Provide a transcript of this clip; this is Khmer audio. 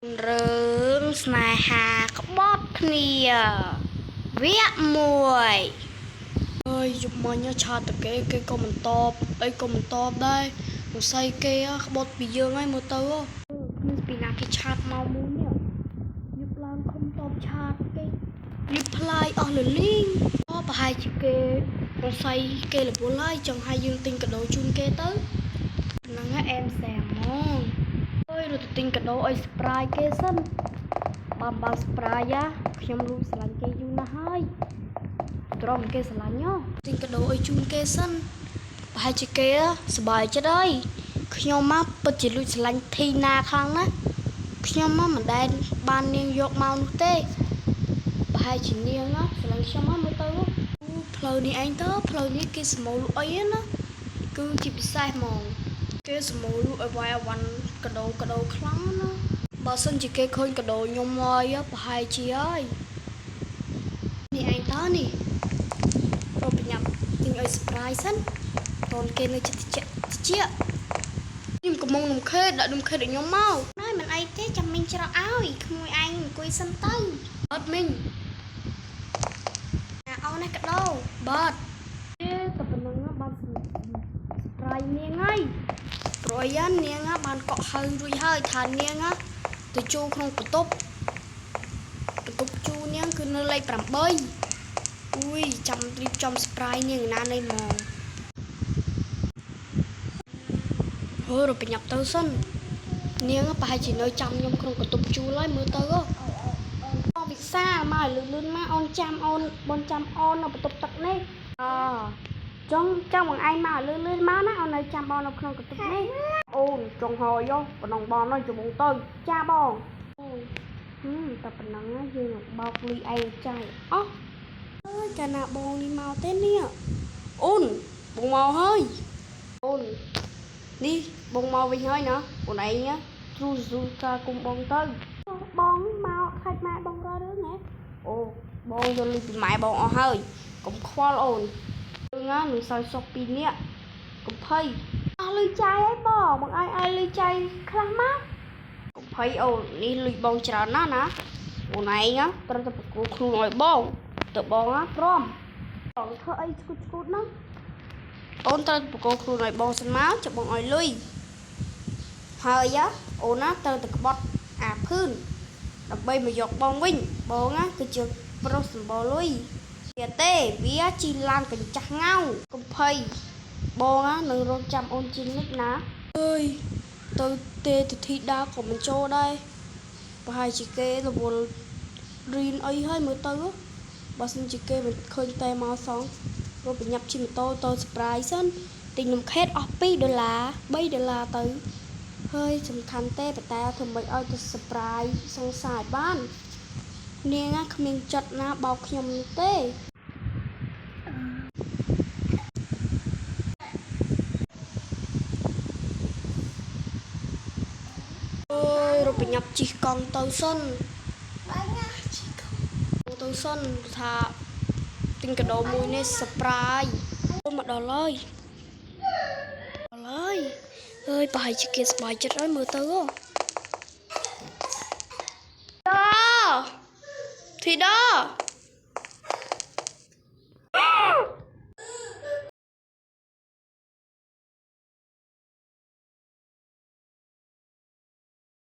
រឿងស្នេហាក្បត់គ្នាវគ្គមួយអើយយប់មិញឆាតតគេគេក៏មិនតបអីក៏មិនតបដែរសង្ស័យគេក្បត់ពីយើងហើយមើលទៅគ្មានពីណាគេឆាតមកមួយនេះយប់ឡើងខំតបឆាតគេរៀបផ្លាយអស់លលីងអូប្រហែលជាគេសង្ស័យគេរវល់ហើយចង់ឲ្យយើងទិញកាដូជូនគេទៅហ្នឹងហើយអែមសែមហ្មងអើយរត់ទៅទិញកាដូឲ្យ surprise គេសិន បើបើ surprise យ៉ាខ្ញុំលួចស្រឡាញ់គេយូរណាស់ហើយទ្រាំគេស្រឡាញ់ហ៎ទិញកាដូឲ្យជូនគេសិនប្រហែលជាគេសប្បាយចិត្តហើយខ្ញុំមកពិតជាលួចស្រឡាញ់ធីណាខ្លាំងណាស់ខ្ញុំមកមិនដែលបាននាងយកមកនោះទេប្រហែលជានាងណាស្រឡាញ់ខ្ញុំមកមើលទៅអូផ្លូវនេះឯងទៅផ្លូវនេះគេសម្ោលលក់អីណាគឺជាពិសេសហ្មងគេសម្ោលលក់ឲ្យវាយអវ៉ាន់កាដូកាដូខ្លាំងណាស់ បើសិនជាគេឃើញកាដូខ្ញុំហើយប្រហែលជាហើយនេះឯងតើនេះរកប្រញាប់ទិញឲ្យ surprise សិនតនគេនៅចិត្តតិចតិចខ្ញុំកំងនំខេដាក់នំខេដល់ខ្ញុំមកហើយមិនអីទេចាំមីងច្រកឲ្យក្មួយឯងអង្គុយសិនទៅអត់មីងអាអូននេះកាដូបាទទេតែប៉ុណ្្នឹងបាន surprise នាងហើយព្រោះអីនាងបានកក់ហើយរួចហើយថានាងទៅចូលក្នុងបន្ទប់ បន្ទប់ជួនាងគឺនៅលេខ8អុយចាំរៀបចំ surprise នាងណានៃហ្មងហឺរប្រញាប់ទៅសិននាងប្រហែលជានៅចាំខ្ញុំក្នុងបន្ទប់ជួលហើយមើលទៅអូវិសាលមកឲ្យលឿនលឿនមកអូនចាំអូនបងចាំអូននៅបន្ទប់ទឹកនេះអចង់ចង់បងឯងមកឲ្យលឿនលឿនមកណាអូននៅចាំបងនៅក្នុងបន្ទប់នេះអូនចង់ហើយប៉ុណ្ណងបងនៅច្បងទៅចាបងអូយ ហឹមតែប៉ុណ្ណឹងណាយើងនឹងបោកលុយឯងចាយអស់អើយកាលណាបងនេះមកទេនេះអូនបងមកហើយអូននេះបងមកវិញហើយណាអូនឯងណាទ្រូស៊ូការគុំបងទៅបងមកខាច់ម៉ែបងរករឿងហ៎អូបងយកលុយពីម៉ែបងអស់ហើយកុំខ្វល់អូនរឿងណានឹងសោយសុកពីរនាក់កុំភ័យអស់លុយចាយហើយបងបងឲ្យឲ្យលុយចាយខ្លះមក កុំភ័យអូននេះលុយបងច្រើនណាស់ណាអូនឯងណាត្រូវតែប្រគល់ខ្លួនឲ្យបងទៅបងណាព្រមបងធ្វើអីឈួតឈួតហ្នឹងអូនត្រូវប្រគល់ខ្លួនឲ្យបងសិនមកចាំបងឲ្យលុយហើយណាអូនណាត្រូវតែក្បត់អាភឿនដើម្បីមកយកបងវិញបងណាគឺជាប្រុសសម្បូរលុយវាទេវាជីឡានកញ្ចាស់ងៅកុំភ័យបងណានឹងរងចាំអូនជានិច្ចណាអើយ ទៅទេទធីតាក៏មិនចូលដែរប្រហែលជាគេរវល់រៀនអីហើយមើលទៅបើសិនជាគេមិនឃើញតែមកសងរត់ប្រញាប់ជិះម៉ូតូទៅ surprise សិនទិញនំខេតអស់2ដុល្លារ3ដុល្លារទៅហើយសំខាន់ទេប៉ុន្តែធ្វើម៉េចឲ្យទៅ surprise សង្សារឲ្យបាននាងណាគ្មានចិត្តណាបោកខ្ញុំនោះទេអើយរត់ប្រញាប់ជិះកង់ទៅសិនទៅសិនថាទិញកាដូមួយនេះ surprise មកដល់ហើយដល់ហើយអើយប្រហែលជាគេសប្បាយចិត្តហើយមើលទៅហ៎ដាធីដា